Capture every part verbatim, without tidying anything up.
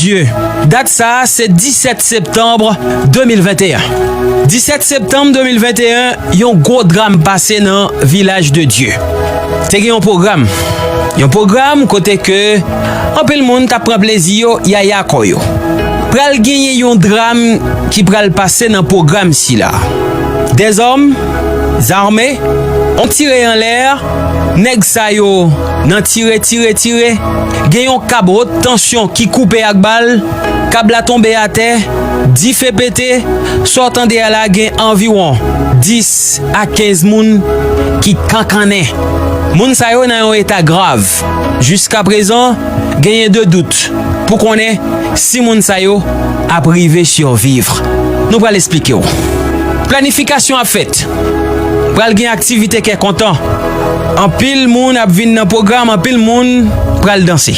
Dye. Dat sa a se disèt septanm de mil venteyen. Disèt septanm de mil venteyen, yon gwo dram pase nan Vilaj de Dye. Te gen yon pwogram. Yon pwogram kote ke anpil moun t ap pran plezi yo, yaya kò yo. Pral genyen yon dram ki pral pase nan pwogram sila. Dèzòm, zame, on tire anlè, nèg sa yo nan tire, tire, tire, gen yon kab wot tansyon ki koupe ak bal, kab la tonbe atè, dife pete, sa w tande a la gen anviwon dis a kenz moun ki kankannen. Moun sa yo nan yon eta grav. Jiskaprezan, genyen de dout pou konnen si moun sa yo ap rive siviv. Nou pral esplike w. Planifikasyon ap fèt. Pral gen aktivite kè kontan. Anpil moun ap vin nan pwogram, anpil moun pral danse.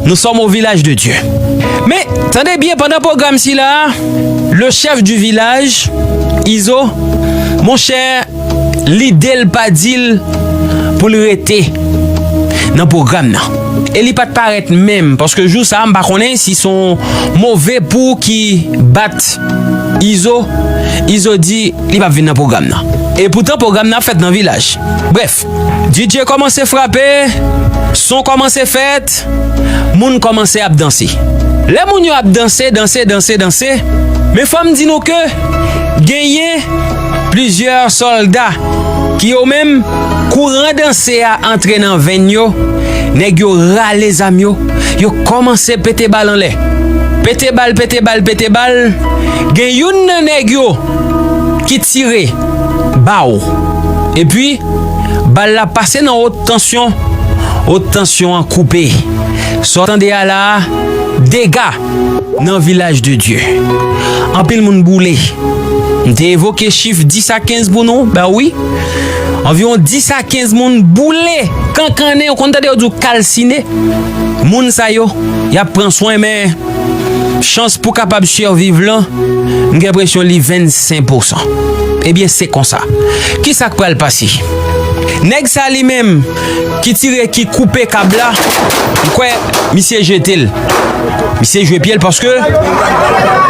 Nous sommes au village de Dieu. Men, tande byen, pandan pwogram sila, le chef du village, Izo, monchè, lide l pa di l pou l rete nan pwogram nan. E li pa t parèt menm, paske jou sa a, m pa konnen si se yon move pou ki bat Izo. Izo di li p ap vin nan pwogram nan. E poutan, pwogram nan ap fèt nan vilaj. Brèf, D J kòmanse frape, son kòmanse fèt, moun kòmanse ap danse. Lè moun yo ap danse, danse, danse, danse, men fò m di nou ke genyen plizyè sòlda ki yo menm, kouran danse a antre nan venn yo, nèg yo rale zam yo, yo kòmanse pete bal anlè. Pete bal, pete bal, pete bal. Gen youn nan nèg yo ki tire ba w. Epi, bal la pase nan wot tansyon. Wot tansyon an koupe. Sa w tande a la a, dega nan Vilaj de Dye. Anpil moun boule. M te evoke chif dis a kenz pou nou, ben wi. Anviwon dis a kenz moun boule, kankannen, ou konn tande yo di w kalsine. Moun sa yo, y ap pran swen, men chans pou kapab siviv lan, m gen enpresyon li vennsenk pousan. Ebyen, se konsa. Kisa k pral pase? Nèg sa li menm ki tire, ki koupe kab la, m kwè misye jete l. Misye jwe pye l paske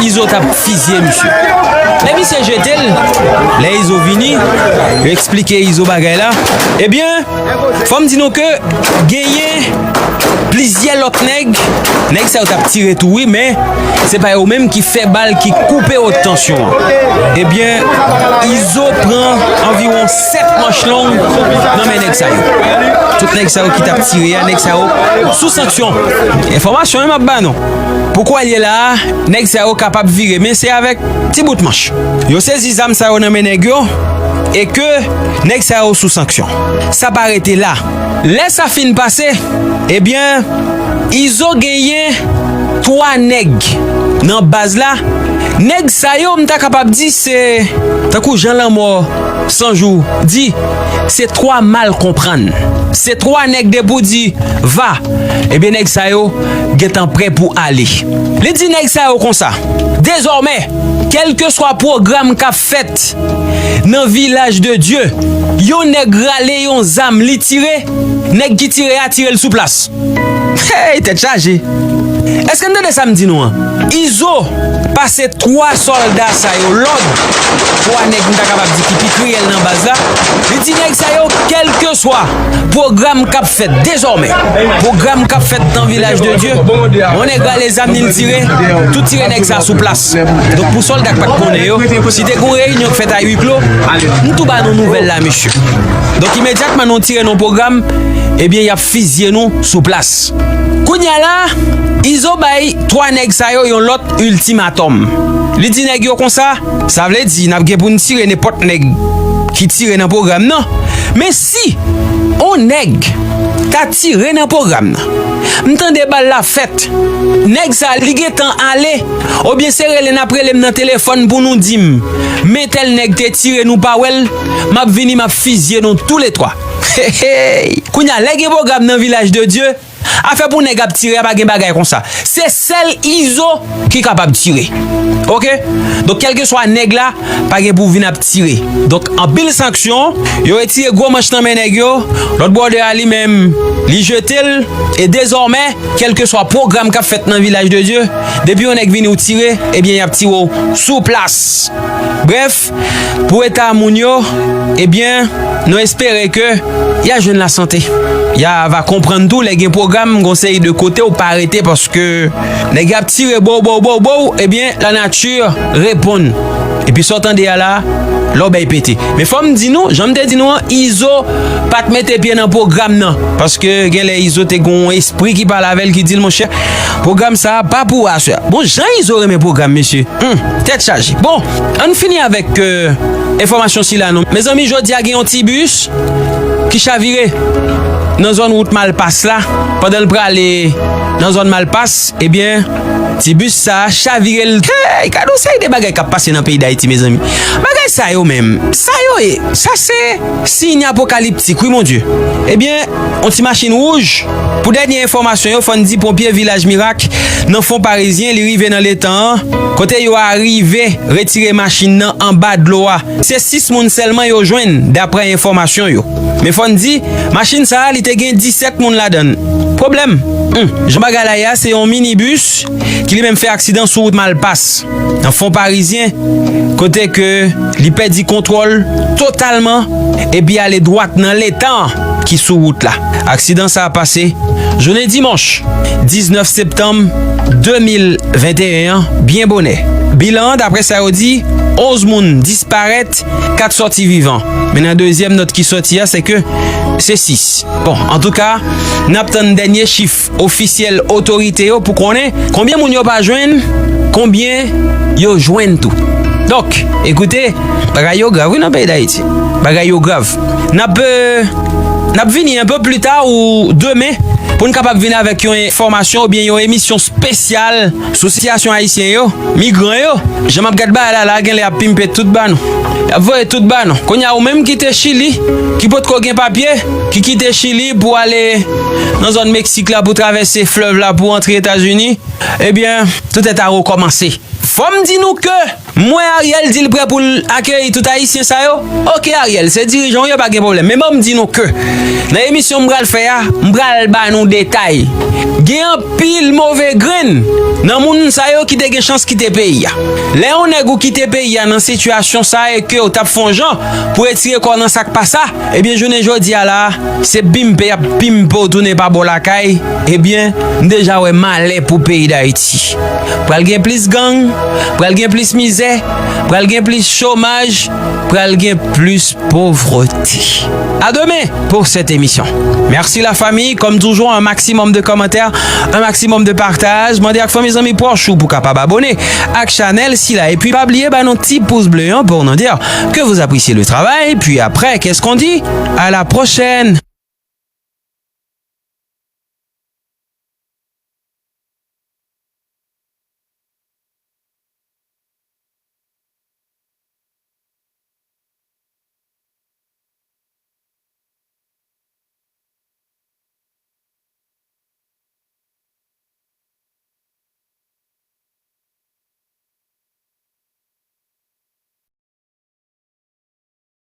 Izo t ap fizye misye. Lè misye jete l, lè Izo vini, yo eksplike Izo bagay la. Ebyen, fò m di nou ke genyen plizyè lòt nèg, nèg sa yo t ap tire tou wi, men se pa yo menm ki fè bal ki koupe wot tansyon an. Ebyen, Izo pran anviwon sèt manch long nan men nèg sa yo. Tout nèg sa yo ki t ap tire a, nèg sa yo sou sanksyon. Enfòmasyon wi m ap ba nou. Pou kwè l ye la a, nèg sa yo kapab vire, men se avèk ti bout manch. Yo sezi zam sa yo nan men nèg yo, e ke nèg sa yo sou sanksyon. Sa pa rete la. Lè sa fin pase, ebyen, Izo genyen twa nèg nan baz la. Nèg sa yo, m ta kapab di se, tankou jan lanmò san jou di, se twa mal konprann. Se twa nèg depi w di va, ebyen, nèg sa yo gentan prè pou ale. Li di nèg sa yo konsa, dezòmè, kèlkeswa pwogram k ap fèt nan Vilaj de Dye, yon nèg rale yon zam, li tire, nèg ki tire a tire l sou plas. Hey, tèt chaje! Èske n tande sa m di nou an? Izo pase twa sòlda sa yo lòd, twa nèg m ta kapab di ki pi kriyèl nan baz la, li di nèg sa yo, kèlkeswa pwogram k ap fèt dezòmè, pwogram k ap fèt nan Vilaj de Dye, yon nèg rale zam li, l tire, tout tire nèg sa sou plas. Donk, pou sòlda k pa t konnen yo, si te gen yon reyinyon k fèt a wi klo, m tou ba nou nouvèl la, mesye. Donk, imedyatman nou tire nan pwogram, ebyen, y ap fizye nou sou plas. Kounye a la, Izo bay twa nèg sa yo yon lòt iltimatòm. Li di nèg yo konsa, sa vle di n ap gen pou n tire nenpòt nèg ki tire nan pwogram nan. Men si on nèg ta tire nan pwogram nan, m tande bal la fèt, nèg sa li gentan ale, oubyen se rele n ap rele m nan telefòn pou nou di m, men tèl nèg te tire, nou pa wè l, m ap vini, m ap fizye nou toulètwa. Hey, hey! Kounye a, lè gen pwogram nan Vilaj de Dye, Afè pou nèg ap tire a, pa gen bagay konsa. Se sèl Izo ki kapab tire. Oke? Donk, kèlkeswa nèg la, pa gen pou vin ap tire. Donk, anpil sanksyon, yo retire gwo manch nan men nèg yo. Lòt brother a li menm, li jete l. E dezòmè, kèlkeswa pwogram k ap fèt nan Vilaj de Dye, depi yon nèg vini ou tire, ebyen, y ap tire w sou plas. Brèf, pou eta moun yo, ebyen, nou espere ke y a jwenn lasante. Y a va konprann tou lè gen pwogram, gon seri de kote ou pa rete paske nèg y ap tire bow, bow, bow, bow, ebyen, lanati reponn. Epi sa w tande a la, lòbèy pete. Men fò m di nou, jan m te di nou an, Izo pa t mete pye nan pwogram nan. Paske genlè Izo te gen yon espri ki pale avè l, ki di l, monchè, pwogram sa a pa pou aswè a. Bon, jan Izo renmen pwogram, mesye. Hmm, tèt chaje. Bon, ann fini avèk, euh, enfòmasyon sila non. Mezanmi, jodi a gen yon ti bis ki chavire nan zòn wout Malpas la. Pandan l prale nan zòn Malpas, ebyen, ti bis sa a chavire l. Hey, gade yon seri de bagay k ap pase nan peyi Dayiti, mezanmi. Bagay sa yo menm, sa yo ye? Sa se siy apokaliptik, wi, mon Dye. Ebyen, yon ti machin wouj. Pou dènye enfòmasyon yo, fò n di ponpye Vilaj Mirak nan Fon Parizyen, li rive nan letan an, kote yo arive retire machin nan anba dlo a. Se sis moun sèlman yo jwenn, daprè enfòmasyon yo. Men fò n di, machin sa a, li te gen disèt moun ladan l. Pwoblèm, hmm, jan bagay la ye a, se yon minibis ki li menm fè aksidan sou wout Malpas, nan Fon Parizyen, kote ke li pèdi kontwòl totalman epi ale dwat nan letan ki sou wout la. Aksidan sa a pase jounen dimanch diznèf septanm de mil venteyen an, byen bonè. Bilan an, daprè sa yo di, onz moun disparèt, kat sòti vivan. Men nan dezyèm nòt ki sòti a, se ke se sis. Bon, antouka, n ap tann dènye chif ofisyèl otorite yo pou konnen konbyen moun yo pa jwenn, konbyen yo jwenn tou. Donk, ekoute, bagay yo grav, wi, nan peyi Dayiti. Bagay yo grav. N ap, euh, n ap vini un peu plus tard ou demen pou n kapab vin avèk yon enfòmasyon oubyen yon emisyon espesyal sou sitiyasyon ayisyen yo, migran yo. Jan m ap gad bagay la, la, genlè y ap pimpe tout ba nou. Y ap voye tout ba nou. Kounye a, ou menm ki te Chili, ki potko gen papye, ki kite Chili pou ale nan zòn Meksik la, pou travèse flèv la, pou antre Etazini, ebyen, tout est à recommencer. Fò m di nou ke m wè Ariel di l prè pou l akeyi tout Ayisyen sa yo. Oke, Ariel, se dirijan w ye, pa gen pwoblèm. Men ban m di nou ke nan emisyon m pral fè a, m pral ba nou detay. Gen anpil move grenn nan moun sa yo ki te gen chans kite peyi a. Lè yon nèg ou kite peyi a nan sitiyasyon sa e ke w t ap fè yon jan pou retire kò w nan sa k pa sa, ebyen, jounen jodi a la, se pimpe y ap pimpe w tounen pa bò lakay. Ebyen, m deja wè malè pou peyi Dayiti. Pral gen plis gang, pral gen plis mizè, pral gen plis chomaj, pral gen plis pauvreté. À demain pour cette émission. Merci la famille. Comme toujours, un maximum de commentaires, un maximum de partage. Mande ak fanmi, zanmi, pwòch ou pou kapab abone ak chanèl sila. Et puis, pas oublier ba nou ti pous ble an pou nou dire que vous appréciez le travail. Puis après, qu'est-ce qu'on dit? À la prochaine.